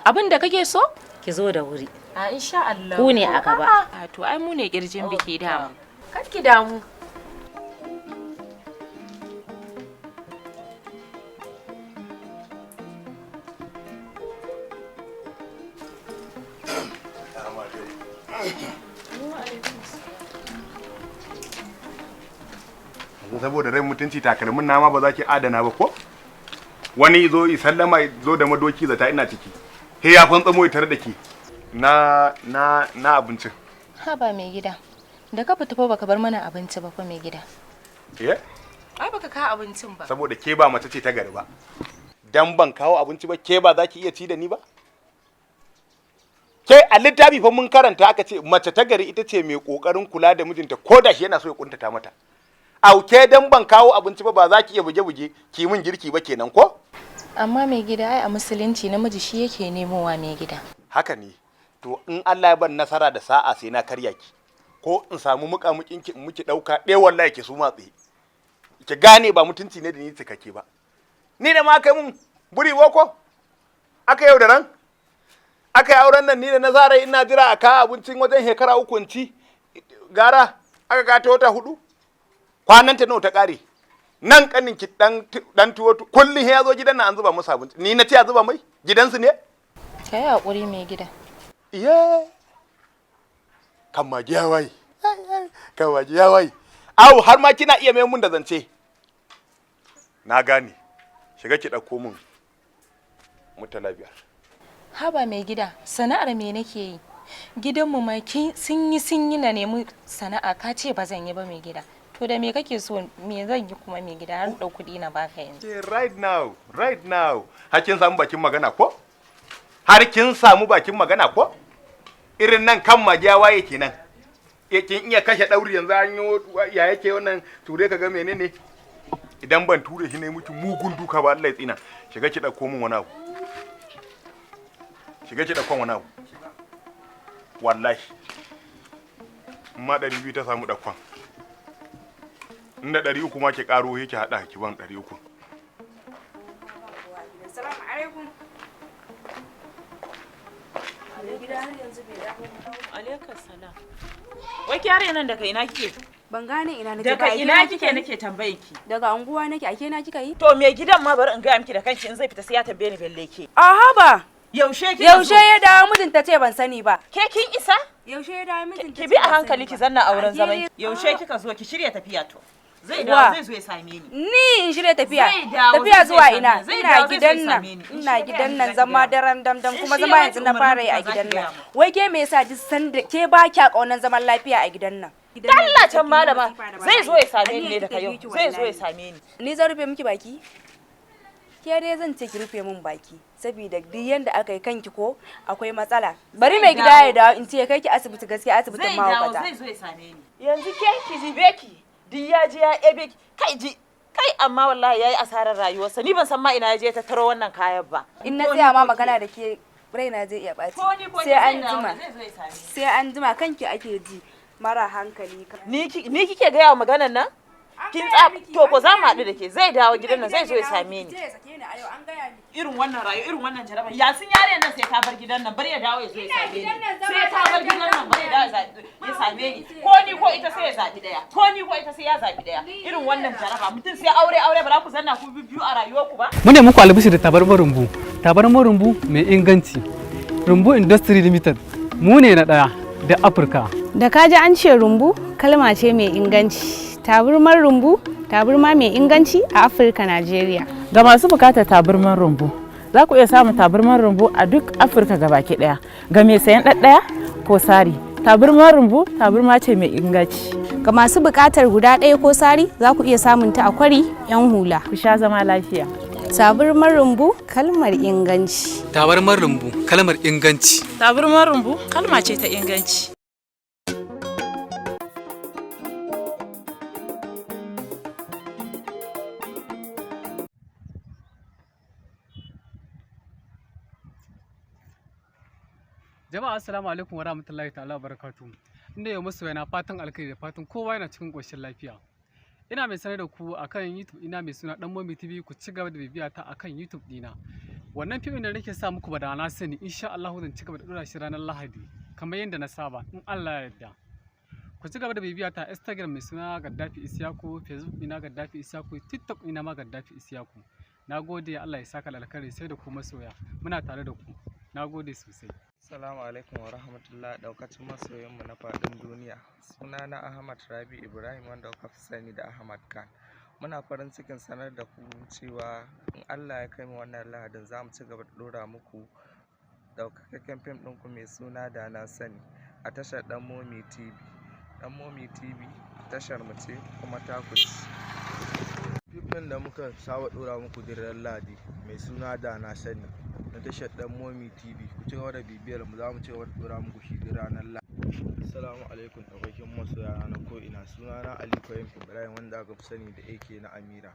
Abin da kake so? Ki zo da wuri. A insha Allah. Ku ne a gaba. A to ai mu ne kirjin biki dama. Kar ki damu. Yanzu saboda rai mutunci takalmin nama ba za ki adana ba ko? Wani zo i sallama zo da madoki zata ina ciki. He ya fantsamo ya tare da ke. Na abincin. Haba mai gida. Da ka fita fa baka bar mana abinci ba fa mai gida. Eh? Ai baka kawo abincin ba. Saboda ke ba mace ce ta gari ba. Dan ban kawo abinci ba ke ba za ki iya ci da ni ba? Ke a littafi fa mun karanta aka ce mace ta gari ita ce mai kokarin kula da mijinta ko da shi yana so ya kuntata mata. Auke dan ban kawo abinci ba ba za ki iya buge-buge ki min girki ba kenan ko? Amma mai gida ai a musulunci namiji shi yake nemowa mai gida. Haka ne. To in Allah ya ban nasara da sa'a sai na karya ki. Ko in samu muƙamuƙin ki in miki ɗauka ɗaya wallahi ki su matse. Ki gane ba mutunci ne da ni cikakke ba. Ni da ma kai mun buri boko? Aka yau da ran? Aka yi auren nan ni da na zara ina jira a kawo abincin wajen shekara uku in ci gara aka gata wata hudu kwanan ta nawa ta kare nan kanin ki dan tuwo kullun ya zo gidan nan an zuba masa abinci ni na ce a zuba mai gidansu ne. Ka yi hakuri mai gida. Iye kan magi ya waye, kan magi ya waye. Au har ma kina iya mai mun da zance. Na gane, shiga ki dauko mun mutala 5. Haba mai gida, sana'ar me nake yi? Gidanmu ma sun yi na nemi sana'a ka ce ba zan yi ba mai gida. To da me kake so me zan yi kuma mai gida har ɗau kuɗi na baka yanzu? Right now, right now. Har kin samu bakin magana ko? Har kin samu bakin magana ko? Irin nan kan magiya waye kenan. Kin iya kashe ɗauri yanzu an yi ya yake wannan ture ka ga menene? Idan ban ture shi ne miki mugun duka ba Allah ya tsina. Shiga ki ɗauko min wani abu. Shiga ki ɗauko wani abu. Wallahi. Ma 200 ta samu ɗaukon. Inda 300 ma ki ƙaro yake haɗa ki ban 300. Assalamu alaikum. Alaikum salam. Wai ki yare nan daga ina kike? Ban gane ina nake. Daga ina kike nake tambaye ki? Daga anguwa nake, ake na kika yi? To me gidan ma bari in gaya miki da kanki in zai fita sai ya tambaye ni belle ke. Aha ba. Yaushe kika Yaushe ya dawo mijinta ce ban sani ba. Ke kin isa? Yaushe ya dawo mijinta Ki bi a hankali ki zanna auren zaman. Yaushe kika zo ki shirya tafiya to. Zai dawo zai zo ya same ni. Ni in shirya tafiya. Tafiya zuwa ina? Ina gidan nan. Ina gidan nan zama daren damdam kuma zama yanzu na fara yi a gidan nan. Wai ke me yasa duk sanda ke ba kya kaunan zaman lafiya a gidan nan? Dalla can malama zai zo ya same ni ne daga yau. Zai zo ya same ni. Ni zan rufe miki baki? Ke dai zan ce ki rufe min baki saboda duk yanda aka yi kanki ko akwai matsala. Bari mai gida ya dawo in ce ya kai ki asibiti, gaskiya asibitin mahaukata. Zai zo ya same ni. Yanzu ke ki jibe ki. Duk ya je ya ebe kai ji kai amma wallahi yayi asarar rayuwarsa. Ni ban san ma ina ya je ta taro wannan kayan ba. In na tsaya ma magana da ke raina zai iya ɓaci. Sai an jima. Sai an jima kanki ake ji mara hankali. Ni kike gaya wa maganan nan? Kin tsa to ko za mu haɗu da ke zai dawo gidan nan zai zo ya same ni. Irin wannan rayu irin wannan jaraba yasin yaren nan sai ta bar gidan nan bari ya dawo ya zo ya same ni. Sai ta bar gidan nan bari ya dawo ya same ni. Ko ni ko ita sai ya zabi daya. Ko ni ko ita sai ya zabi daya. Irin wannan jaraba mutum sai aure aure ba za ku zanna ku biyu a rayuwar ku ba. Mune muku albishi da tabarmar rumbu. Tabarmar rumbu mai inganci. Rumbu Industry Limited mu ne na daya da Afirka. Da kaji an ce rumbu kalma ce mai inganci. Taburmar rumbu, taburma mai inganci a Afirka, Najeriya. Ga masu bukatar taburmar rumbu, za ku iya samun taburmar rumbu a duk Afirka gabaki daya. Ga mai sayan ɗaɗɗaya ko sari, taburmar rumbu taburma ce mai inganci. Ga masu bukatar guda ɗaya ko sari, za ku iya samun ta a Kwari, 'yan hula. Ku sha zama lafiya. Taburmar rumbu kalmar inganci. Taburmar rumbu kalmar inganci. Taburmar rumbu kalma ce ta inganci. Jama'a assalamu alaikum wa rahmatullahi ta'ala barakatuhu. Inda yau masoya na fatan alkhairi da fatan kowa yana cikin ƙoshin lafiya. Ina mai sanar da ku akan YouTube ina mai suna Dan Momi TV, ku ci gaba da bibiya ta akan YouTube dina. Wannan fim da nake sa muku ba da na sani, insha Allah zan ci gaba da dora shi ranar Lahadi kamar yadda na saba in Allah ya yarda. Ku ci gaba da bibiya ta Instagram mai suna Gaddafi Isiyaku, Facebook ina Gaddafi Isiyaku, TikTok ina ma Gaddafi Isiyaku. Na gode, Allah ya saka alkhairi, sai da ku masoya. Muna tare da ku. Na gode sosai. Assalamu alaikum wa rahmatullah, daukacin masoyanmu na faɗin duniya. Sunana Ahmad Rabi Ibrahim, wanda kuka fi sani da Ahmad Khan. Muna farin cikin sanar da ku cewa in Allah ya kai mu wannan Lahadin, za mu ci gaba da ɗora muku ɗaukakakken fim ɗinku mai suna Da Na Sani a tashar Ɗan Momi TV. Ɗan Momi TV tashar mu ce kuma taku ce. Fim ɗin da muka saba ɗora muku duk ran Lahadi mai suna Da Na Sani na tashar Ɗan Momi TV. Ku ci gaba da bibiyar mu, za mu ci gaba da ɗora muku shi duk ranar Lahadi. Assalamu alaikum ɗaukakin masoya na ko'ina, sunana Ali Fahim Ibrahim, wanda aka fi sani da AK na Amira.